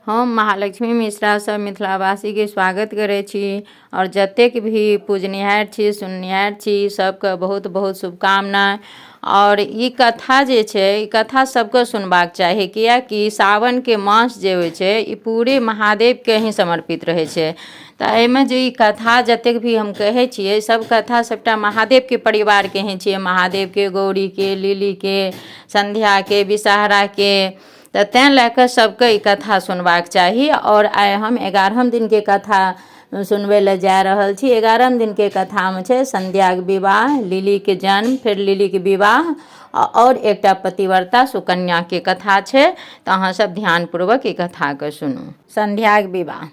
हम महालक्ष्मी मिश्रा सभ मिथिलावासीके स्वागत करै छी आओर जतेक भी पूजनिहार छी सुननिहार छी सभके बहुत बहुत शुभकामना। आओर ई कथा जे छै, ई कथा सभके सुनबाक चाही, किएकि सावनके मास जे होइ छै ई पूरे महादेवके ही समर्पित रहै छै। तऽ एहिमे जे ई कथा जतेक भी हम कहै छियै, सभ कथा सभटा महादेवके परिवारके ही छियै, महादेवके, गौरीके, लिलीके, सन्ध्याके, विषहराके। तऽ तैँ लए कऽ सभके ई कथा सुनबाक चाही। आओर आइ हम 11म दिनके कथा सुनबै लए जा रहल छी। 11म दिनके कथामे छै सन्ध्याके विवाह, लिलीके जन्म, फेर लिलीके विवाह आओर एकटा पतिव्रता सुकन्याके कथा छै। तऽ अहाँ सब ध्यानपूर्वक ई कथाके सुनू। सन्ध्याके विवाह।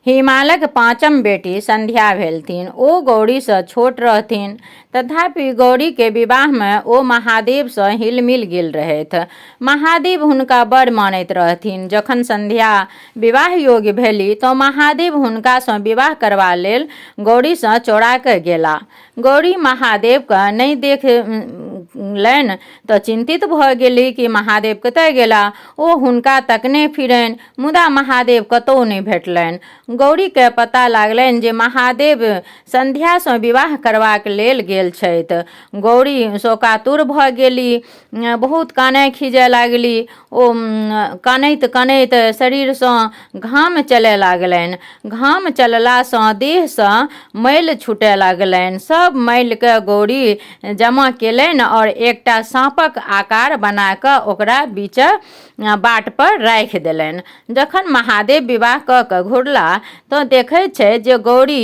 हिमालयक पाँचम बेटी सन्ध्या भेलथिन। ओ गौरीसँ छोट रहथिन, तथापि गौरीके विवाहमे ओ महादेवसँ हिलमिल गेल रहथि। महादेव हुनका बड़ मानैत रहथिन। जखन सन्ध्या विवाह योग्य भेली तँ महादेव हुनकासँ विवाह करबा लेल गौरीसँ चोरा कऽ गेला। गौरी महादेवके नहि देखलनि तऽ चिन्तित भऽ गेली कि महादेव कतय गेला। ओ हुनका तकने फिरनि, मुदा महादेव कतहु नहि भेटलनि। गौरीके पता लागलनि जे महादेव सन्ध्यासँ विवाह करबाक लेल गेल छथि। गौरी शोकातुर भऽ गेली, बहुत कानय खीजय लागली। ओ कानैत कानैत शरीरसँ घाम चलय लागलनि। घाम चललासँ देहसँ मैल छूटय लागलनि। सभ मैलके गौरी जमा केलनि आओर एकटा साँपक आकार बना कऽ ओकरा बीच बाट पर राखि देलनि। जखन महादेव विवाह कऽ कऽ घुरला तऽ देखैत छथि जे गौरी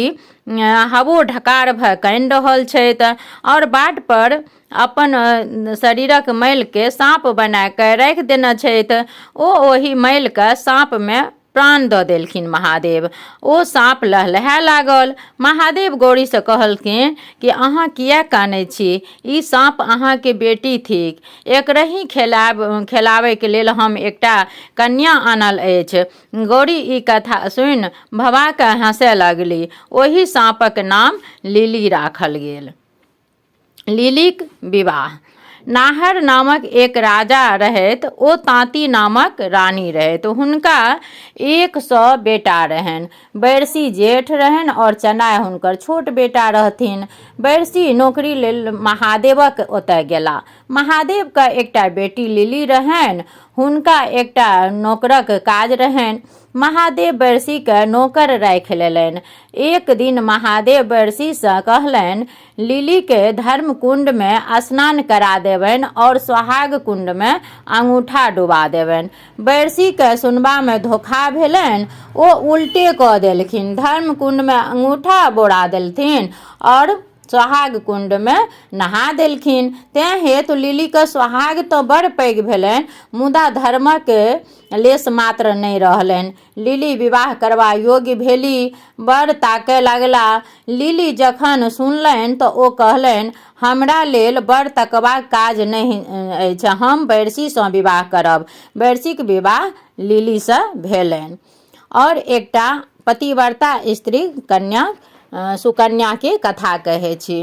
हवो ढकार भऽ कानि रहल छथि आओर बाट पर अपन शरीरक मैलके साँप बना कऽ राखि देने छथि। ओ ओहि मैलके साँपमे प्राण दऽ देलखिन महादेव। ओ साँप लहलहाय लागल। महादेव गौरीसँ कहलखिन कि अहाँ किए कानै छी? ई साँप अहाँके बेटी थिक। एकरहि खेलाब खेलाबैके लेल हम एकटा कन्या आनल अछि। गौरी ई कथा सुनि भभा कऽ हँसय लगली। ओहि साँपक नाम लिली राखल गेल। लिलीक विवाह। नाहर नामक एक राजा रहथि। ओ ताँती नामक रानी रहथि। हुनका 100 बेटा रहनि। बैरसी जेठ रहनि आओर चनाइ हुनकर छोट बेटा रहथिन। बैरसी नौकरी लेल महादेवक ओतय गेला। महादेवके एकटा बेटी लिली रहनि। हुनका एकटा नौकरक काज रहनि। महादेव बैरसीके नौकर राखि लेलनि। एक दिन महादेव बैरसीसँ कहलनि, लिलीके धर्मकुण्डमे स्नान करा देबनि आओर सोहाग कुण्डमे अङ्गूठा डुबा देबनि। बैरसीके सुनबामे धोखा भेलनि। ओ उल्टे कऽ देलखिन। धर्मकुण्डमे अङ्गूठा बोरा देलथिन आओर सोहाग कुण्डमे नहा देलखिन। तेँ हेतु लिलीके सोहाग तऽ बड़ पैघ भेलनि, मुदा धर्मक लेश मात्र नहि रहलनि। लिली विवाह करबा योग्य भेली। वर ताकय लगला। लिली जखन सुनलनि तऽ ओ कहलनि, हमरा लेल वर तकबाक काज नहि अछि, हम बैरसीसँ विवाह करब। बैरसीक विवाह लिलीसँ भेलनि। आओर एकटा पतिव्रता स्त्री कन्या सुकन्याके कथा कहै छी।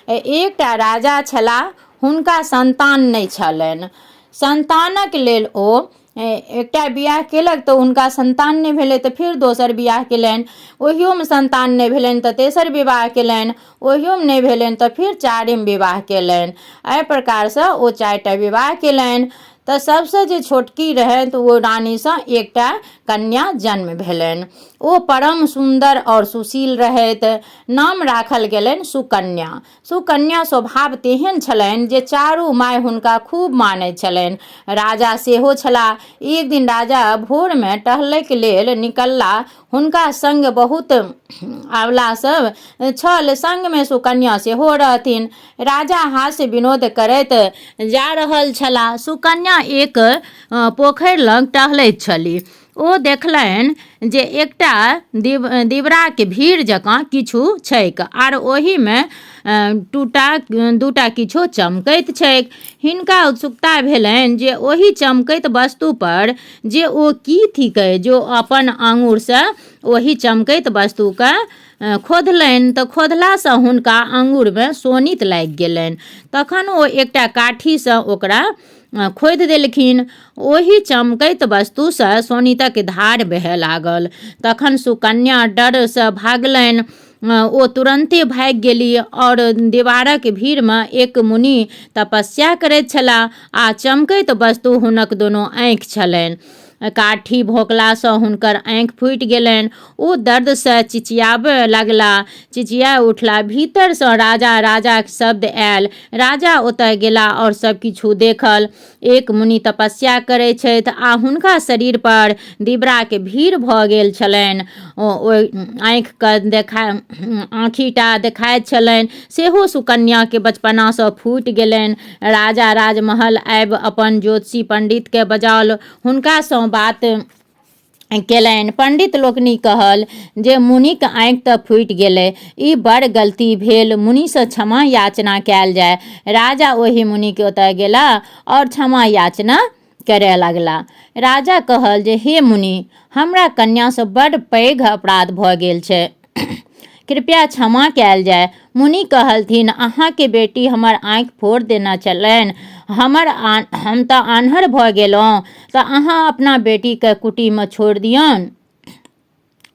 एकटा राजा छलाह, हुनका सन्तान नहि छलनि। सन्तानक लेल ओ एकटा बियाह केलक तऽ हुनका सन्तान नहि भेलै, तऽ फेर दोसर बियाह केलनि। ओहियोमे सन्तान नहि भेलनि तऽ तेसर विवाह केलनि। ओहियोमे नहि भेलनि तऽ फेर चारिम विवाह केलनि। एहि प्रकारसँ ओ चारिटा विवाह केलनि। तऽ सभसँ जे छोटकी रहनि तऽ ओ रानीसँ एकटा कन्या जन्म भेलनि। ओ परम सुन्दर आओर सुशील रहथि। नाम राखल गेलनि सुकन्या। सुकन्या स्वभाव तेहन छलनि जे चारू माय हुनका खूब मानैत छलनि। राजा सेहो छलाह। एक दिन राजा भोरमे टहलैके लेल निकलला। हुनका संग बहुत आंवला सब छल। संगमे सुकन्या सेहो रहथिन। राजा हास्य विनोद करैत जा रहल छलाह। सुकन्या एक पोखरि लग टहलैत छली। ओ देखलनि जे एकटा दिबराके भीड़ जकाँ किछु छैक आर ओहिमे दूटा किछु चमकैत छैक। हिनका उत्सुकता भेलनि जे ओहि चमकैत वस्तु पर जे ओ की थिकै, जो अपन आङुरसँ ओहि चमकैत वस्तुके खोधलनि तऽ खोधलासँ हुनका आङुरमे शोणित लागि गेलनि। तखन ओ एकटा काठीसँ ओकरा खोदि देलखिन। ओहि चमकैत वस्तुसँ शोणितक धार बहय लागल। तखन सुकन्या डरसँ भागलनि। ओ तुरन्ते भागि गेली आओर दीवारक भीड़मे एक मुनि तपस्या करैत छलाह आ चमकैत वस्तु हुनक दुनू आँखि छलनि। काठी भोंकलासँ हुनकर आँखि फूटि गेलनि। ओ दर्दसँ चिचियाबय लगलाह। चिचिया उठलाह। भीतरसँ राजा राजाक शब्द आयल। राजा ओतय गेलाह आओर सभ किछु देखल। एक मुनि तपस्या करैत छथि आ हुनका शरीर पर दिबराक भीड़ भऽ गेल छलनि। ओहि आँखिके देखा आँखिटा देखाइत छलनि। सेहो सुकन्याके बचपनासँ फूटि गेलनि। राजा राजमहल आबि अपन ज्योतिषी पण्डितके बजाओल। हुनकासँ बात केलनि। पण्डित लोकनि कहल जे मुनिक आँखि तऽ फूटि गेलै, ई बड़ गलती भेल, मुनिसँ क्षमा याचना कयल जाय। राजा ओहि मुनिके ओतय गेला आओर क्षमा याचना करय लगला। राजा कहल जे हे मुनि, हमरा कन्यासँ बड़ पैघ अपराध भऽ गेल छै। कृपया क्षमा कयल जाय। मुनि कहलथिन, अहाँके बेटी हमर आँखि फोड़ि देने छलनि। हमर हम तऽ आन्हर भऽ गेलहुँ, तऽ अहाँ अपना बेटीके कुटीमे छोड़ि दियौन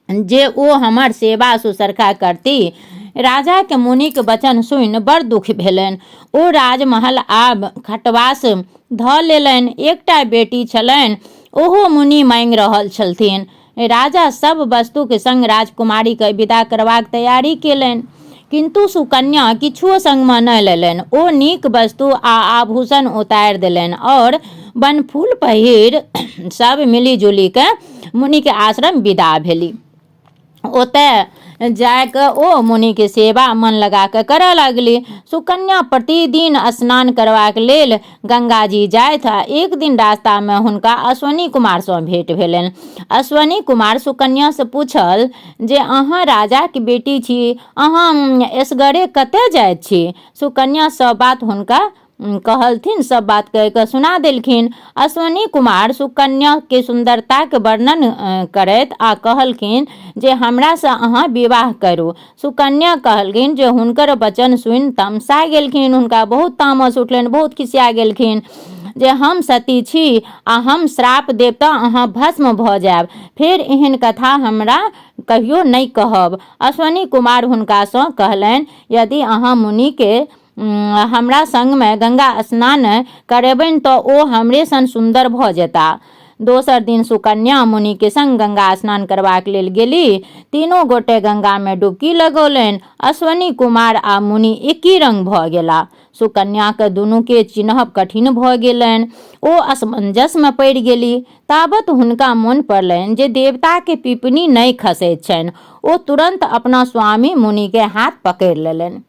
जे ओ हमर सेवा सुसरखा करती। राजाके मुनिक वचन सुनि बड़ दुख भेलनि। ओ राजमहल आब खटवास धऽ लेलनि। एकटा बेटी छलनि, ओहो मुनि माँगि रहल छलथिन। राजा सभ वस्तुक संग राजकुमारीकेँ विदा करबाक तैयारी केलनि। किन्तु सुकन्या किछुओ संगमे नहि लेलनि। ओ नीक वस्तु आ आभूषण उतारि देलनि आओर बनफूल पहिर सभ मिलि-जुलि कऽ मुनिक आश्रम विदा भेली। ओतय जा कऽ ओ मुनिक सेवा मन लगा कऽ करऽ लगली। सुकन्या प्रतिदिन स्नान करबाक लेल गंगाजी जाथि आ एक दिन रास्तामे हुनका अश्वनी कुमारसँ भेँट भेलनि। अश्वनी कुमार सुकन्यासँ पूछल जे अहाँ राजाक बेटी छी, अहाँ एसगरे कतय जाइत छी? सुकन्या सभ बात हुनका कहलथिन, सभ बात कहि कऽ सुना देलखिन। अश्वनी कुमार सुकन्याके सुन्दरताक वर्णन करैत आ कहलखिन जे हमरासँ अहाँ विवाह करू। सुकन्या कहलखिन जे हुनकर वचन सुनि तमसा गेलखिन, हुनका बहुत तामस उठलनि, बहुत खिसिया गेलखिन जे हम सती छी आ हम श्राप देब तऽ अहाँ भस्म भऽ जायब, फेर एहन कथा हमरा कहियो नहि कहब। अश्वनी कुमार हुनकासँ कहलनि, यदि अहाँ मुनिके हमरा संगमे गंगा स्नान करेबनि तऽ ओ हमरे सन सुन्दर भऽ जेता। दोसर दिन सुकन्या मुनिके संग गंगा स्नान करबाक लेल गेली। तीनू गोटे गंगामे डुबकी लगौलनि। अश्वनी कुमार आ मुनि एके रंग भऽ गेला। सुकन्याके दुनूके चिन्हब कठिन भऽ गेलनि। ओ असमंजसमे पड़ि गेली। ताबत हुनका मोन पड़लनि जे देवताके पिपनी नहि खसैत छनि। ओ तुरन्त अपना स्वामी मुनिके हाथ पकड़ि लेलनि।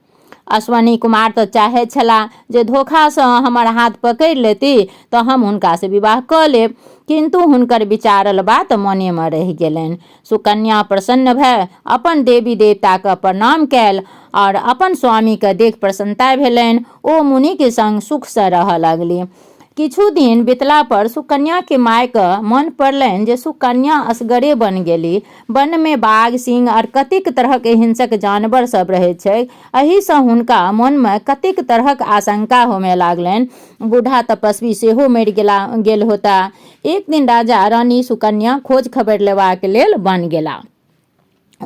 अश्वनी कुमार तऽ चाहैत छलाह जे धोखासँ हमर हाथ पकड़ि लेती तऽ हम हुनकासँ विवाह कऽ लेब, किन्तु हुनकर विचारल बात मनेमे रहि गेलनि। सुकन्या प्रसन्न भए अपन देवी देवताके प्रणाम कयल आओर अपन स्वामीके देख प्रसन्नता भेलनि। ओ मुनिके संग सुखसँ रहऽ लगली। किछु दिन बितला पर सुकन्याके मायके मन पड़लनि जे सुकन्या असगरे बन गेली। वनमे बाघ, सिंह आर कतेक तरहक हिंसक जानवर सब रहैत छैक। एहिसँ हुनका मनमे कतेक तरहक आशंका होमय लागलनि। बूढ़ा तपस्वी सेहो मरि गेल होता। एक दिन राजा रानी सुकन्या खोज खबरि लेबाक लेल वन गेला।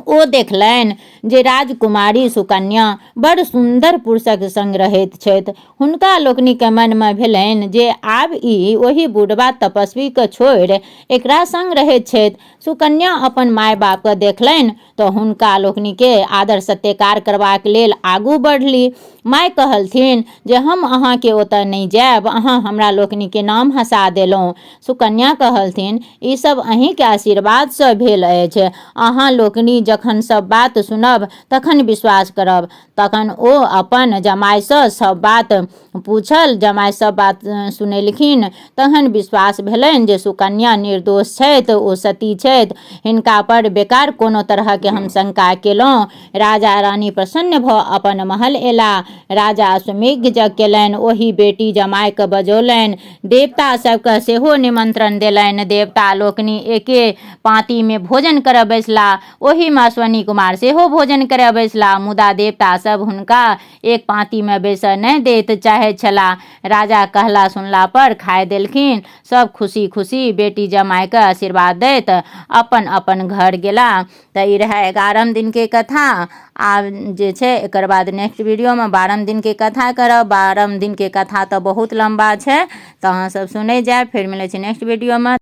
ओ देखलनि जे राजकुमारी सुकन्या बड़ सुन्दर पुरुषक संग रहैत छथि। हुनका लोकनिक मनमे भेलनि जे आब ई ओहि बुढ़बा तपस्वीकेँ छोड़ि एकरा संग रहैत छथि। सुकन्या अपन माय-बापकेँ देखलनि तँ हुनका लोकनिकेँ आदर सत्कार करबाक लेल आगू बढ़ली। माय कहलथिन जे हम अहाँके ओतऽ नहि जायब, अहाँ हमरा लोकनिके नाम हँसा देलहुँ। सुकन्या कहलथिन, ई सब अहींके आशीर्वादसँ भेल अछि। अहाँ लोकनि जखन सब बात सुनब तखन विश्वास करब। तखन ओ अपन जमायसँ सब बात पूछल। जमाय सब बात सुनेलखिन। तखन विश्वास भेलनि जे सुकन्या निर्दोष छथि, ओ सती छथि। हिनका पर बेकार कोनो तरहके हम शंका केलहुँ। राजा रानी प्रसन्न भऽ अपन महल एला। राजा अश्वमेघ यज्ञ केलनि। ओहि बेटी जमायके बजौलनि। देवता सबके सेहो निमंत्रण देलनि। देवता लोकनि एके पाँतिमे भोजन करऽ बैसला। ओहि ओहीमे अश्वनी कुमार सेहो भोजन करय बैसला, मुदा देवता सब हुनका एक पाँतिमे बैसय नहि दैत चाहैत छलाह। राजा कहला सुनला पर खाय देलखिन। सब खुशी खुशी बेटी जमायके आशीर्वाद दैत अपन अपन घर गेला। तऽ ई रहै 11म दिनके कथा। आब जे छै एकर बाद नेक्स्ट वीडियोमे 12म दिनके कथा करब। 12म दिनके कथा तऽ बहुत लम्बा छै, तऽ अहाँ सब सुनै जायब। फेर मिलै छै नेक्स्ट वीडियोमे।